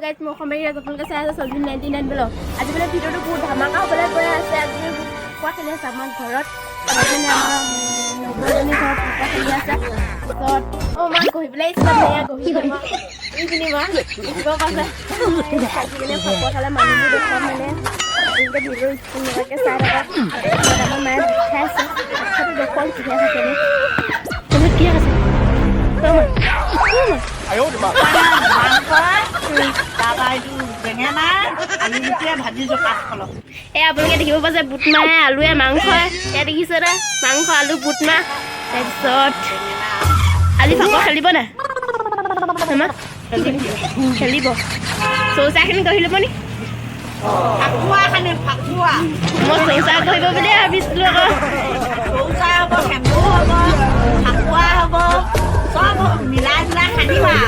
Guys, মই অসমীয়া আপোনালোকে চাই আছে চলবিন 99 ব্লগ। আজি মানে ভিডিঅ'টো বহুত ধামাকা হ'বলৈ গৈ আছে। আজি ফাকুৱা খেলি আছে আমাৰ ঘৰত। আমাৰ মানে আমাৰ নবৌজনীৰ ঘৰত ফাকুৱা খেলি আছে। তাৰপিছত অঁ মাক গহি পেলাই আহিছিলে, মানে এয়া গহি আমাৰ এইখিনি মা দেখিব পাইছে। আজি মানে ফাকুৱা খালে মানুহবোৰ দেখুৱাম। মানে আপোনালোকে ভিডিঅ' স্কিপ নকৰাকৈ চাই থাকক। তাৰপিছত আমাৰ মায়ে ভাত খাই আছে। ভাত খাটো দেখুৱাম কিহে খাইছে। নো তুমি কি খাইছে? অ মা, অ মা। মাংস, তাৰপৰা এইটো বেঙেনা, আলু গুটিয়ে ভাজিছোঁ কাচকলক। এই আপোনালোকে দেখিব পাইছে বুট মাহে, আলুৱে, মাংস। এয়া দেখিছে নে? মাংস, আলু, বুট মাহ। তাৰপিছত আজি ফাকুৱা খেলিব নাই মামা? খেলিব। চৌচাখিনি গঢ়ি ল'ব নি? ফাকুৱা খানিম, ফাকুৱা। মই চৌচা গঢ়িব বুলিয়ে ভাবিছিলোঁ আকৌ। চৌচা হ'ব, সেন্দুৰ হ'ব, ফাকুৱা হ'ব, চব মিলাই মিলাই খানিম আৰু।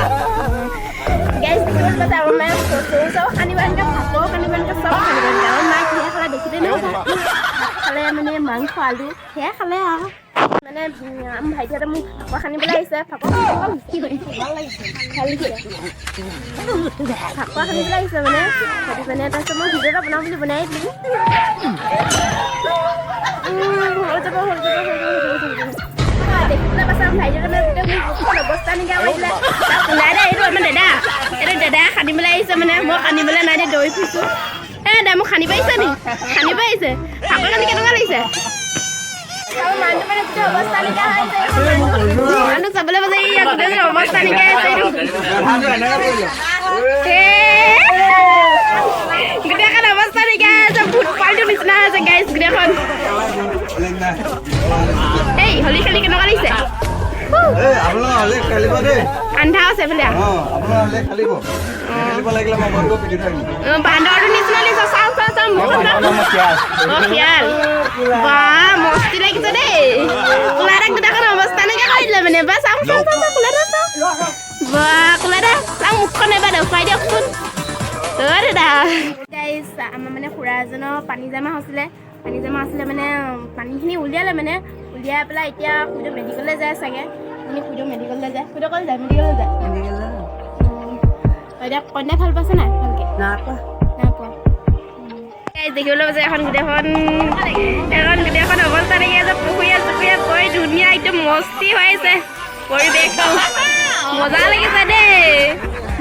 গাইজ, দেখিবলৈ পাইছে আমাৰ মায়ে চৌচাও সানিব, এনেকৈ ফাকুৱাও সানিব, এনেকৈ চব সানিব। এনেকৈ আমাৰ মায়ে কিহে খালে দেখিলে নহয়? ভাত খালে মানে মাংস, আলু সেয়াই খালে। আৰু মানে আমাৰ ভাইটিহঁতে মোক ফাকুৱা সানিবলৈ আহিছে। ফাকুৱা ভাল লাগিছে, ভাল লাগিছে। ফাকুৱা সানিবলৈ আহিছে মানে সেইটো মানে। তাৰপিছত মই ভিডিঅ' এটা বনাওঁ বুলি বনাই দিলোঁ। হৈ যাব, হৈ যাব, হৈ যাব, হৈ যাব, হৈ যাব। দেখিবলৈ পাইছে আমাৰ ভাইটিহঁতে মানে গোটেই মোৰ মুখখন অৱস্থা নাইকিয়া কৰি দিলে। ওলাই দে। এইটো আমাৰ দাদা, এইটো দাদাই সানিবলৈ আহিছে। মানে মই সানিবলৈ নাই দে, দৌৰি ফুৰিছোঁ। এ দা, মোক সানিব আহিছে নি? সানিব আহিছে। ফাকুৱা খানি কেনেকুৱা লাগিছে? আৰু মানুহটো মানে গোটেই অৱস্থা নাইকিয়া হৈ আছে। মানুহ চাবলৈ পাইছে, এইয়া গোটেই অৱস্থা নাইকিয়া হৈছে এইটো। এ, গোটেইখন অৱস্থা নাইকিয়া হৈ আছে। ভূত পোৱালিটোৰ নিচিনা হৈছে গাইজ গোটেইখন। এই হোলী খেলি কেনেকুৱা লাগিছে? আপোনালোক হ'লে খেলিব দেই। আন্ধা আছে এইফালে। অঁ, আপোনালোক হ'লে খেলিব। খেলিব লাগিলে মই ঘৰত গৈ পিটি থৈ আহিম। অ, বান্দৰটোৰ নিচিনা লাগিছে। চাওঁ, চাওঁ, চাওঁ মুখখন চাওঁ। অ শিয়াল, বা মস্তি লাগিছে দেই। কোলা দাক গোটেইখন অৱস্থা নাইকিয়া কৰি দিলে মানে। বা চাওঁ, চাওঁ, চাওঁ, চাওঁ, কোলা দাক চাওঁ। বা কোলা দা চাওঁ, মুখখন এবাৰ দেখুৱাই দিয়কচোন। অ দাদা। গাইজ, আমাৰ মানে খুৰা এজনৰ পানী জমা হৈছিলে। পানী জমা আছিলে মানে পানীখিনি উলিয়ালে। মানে উলিয়াই পেলাই এতিয়া খুৰীদেউ মেডিকেললৈ যায় চাগে। আপুনি খুৰীদেউ মেডিকেললৈ যায়? খুৰীদেউ ক'লৈ যায়? মেডিকেললৈ যায়। এতিয়া কন্যাই ভাল পাইছে নাই ভালকে? নাই পোৱা। নাই পোৱা। গাইজ, দেখিবলৈ পাইছে এখন গোটেইখন, এখন গোটেইখন অৱস্থা দেখি আছে। পুখুৰীয়ে চুখুৰীয়ে পৰি ধুনীয়া একদম মস্তি হৈ আছে পৰিৱেশটো। মজা লাগিছে দেই,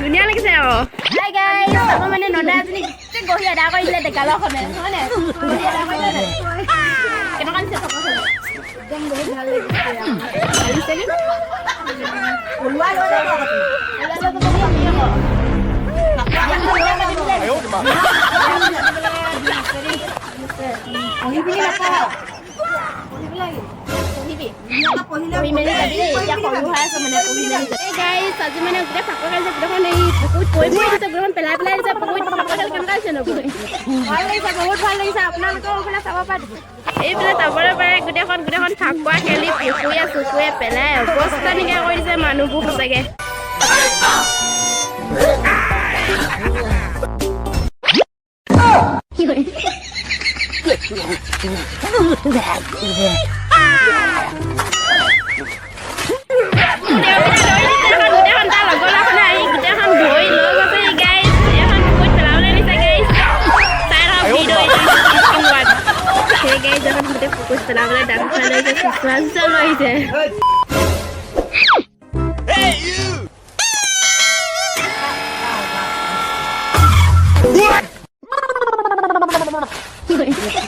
ধুনীয়া লাগিছে আকৌ। হাই গাইজ, আমাৰ মানে নদা এজনী গোটেই গহি আদা কৰি দিলে গালখনে, হয়নে? গহি আদা কৰি দিলে। কেনেকুৱা লাগিছে ফাকুৱা খেলি? একদম বহুত ভাল লাগিছে। ভাল লাগিছে নি? ওলোৱাই লৈ যাব আকৌ তুমি। ওলাই লৈ যাব নি আমি আকৌ? ফাকুৱা পঢ়ি পিনি নাপাওঁ। পঢ়িব লাগিব। পঢ়িবি? ধুনীয়াকৈ পঢ়িলে। পঢ়ি মেলি যাবি দেই। এতিয়া সৰু হৈ আছে মানে, পঢ়ি মেলি যাবি। এই গাইজ, আজি মানে গোটেই ফাকুৱা খাইছে। গোটেইখন এই পুখুৰীত পৰি পৰি দিছে, গোটেইখন পেলাই পেলাই দিছে পুখুৰীত। ফাকুৱা খেলি কেনেকুৱা হৈছে নবৌ? ভাল লাগিছে, বহুত ভাল লাগিছে। আপোনালোকেও এইফালে চাব পাৰে। এইফালে চাবলৈ পাৰে, গোটেইখন গোটেইখন ফাকুৱা খেলি পুখুৰীয়ে চুখুৰীয়ে পেলাই অৱস্থা নাইকিয়া কৰি দিছে মানুহবোৰ সঁচাকে। গোটেইখন তাৰ লগৰ ল'ৰাখনে আহি গোটেইখন ধৰি লৈ গৈছে। গাইজ, এখন পুখুৰীত পেলাবলৈ দিছে। গাইজ, চাই থাকক ভিডিঅ'। সেই গাইজ, এখন গোটেই পুখুৰীত পেলাবলৈ ডাঙৰ লৈ আহিছে, চুচৰা চুচৰা লৈ আহিছে। Hey, you!